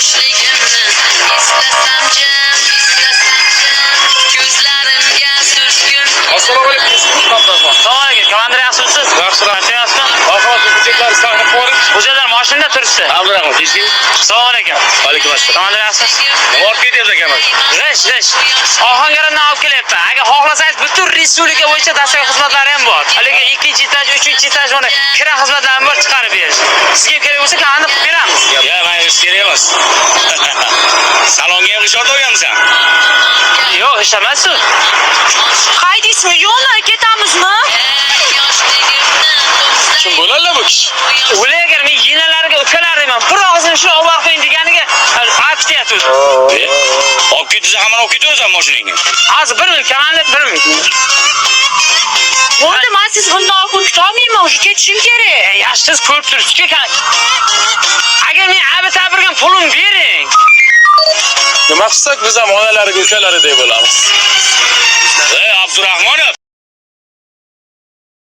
Yoshligimni eslasam jim, eslasam jim, ko'zlarimga surtgim. Assalomu alaykum. Assalomu alaykum. Komandir, yaxshimisiz? Yaxshi, rahmat. Charchamayapsizmi? Marhamat, hujjatlarni saqlab qo'ying. Hujjatlar mashinada turibdi. Abdurahmon, tinchlikmi? Assalomu alaykum. Alaykum assalom. Komandir, yaxshimisiz? Nima olib ketyapsiz akaman? G'ish, g'ish. Ohangarondan olib kelyapman. Agar xohlasangiz, butun respublika bo'yicha доставка xizmatlari ham bor. Haligi ikkinchi etaj, uchinchi etaj, mana kira xizmatlari ham bor, chiqarib berish. Sizga kerak bo'lsa, komandir, qilib beramiz. Ya, menga hech kerak emas. Salonga ham g'isht olganmisan? Yo'q, ishlamaysiz. Haydaysizmi yo'qmi, ketamizmi? Yoshligimni Kim bo'ladilar bu kishi? Ular agar men yinalariga, ukalari deyman. Bir og'zini shuni olib borib qo'ying deganiga aytyapti. E, olib ketsa, hamma olib ketaverasan mashinangni. Hozir bir minut, komandir, bir minut. Bo'ldi, man siz bundan ortiq kutolmayman, уже ketishim kerak. E, yaxshi, siz ko'rib turibsizki, agar men abi tabirgan pulim bering. Nima qilsak, biz ham onalariga, ukalaridek bo'lamiz.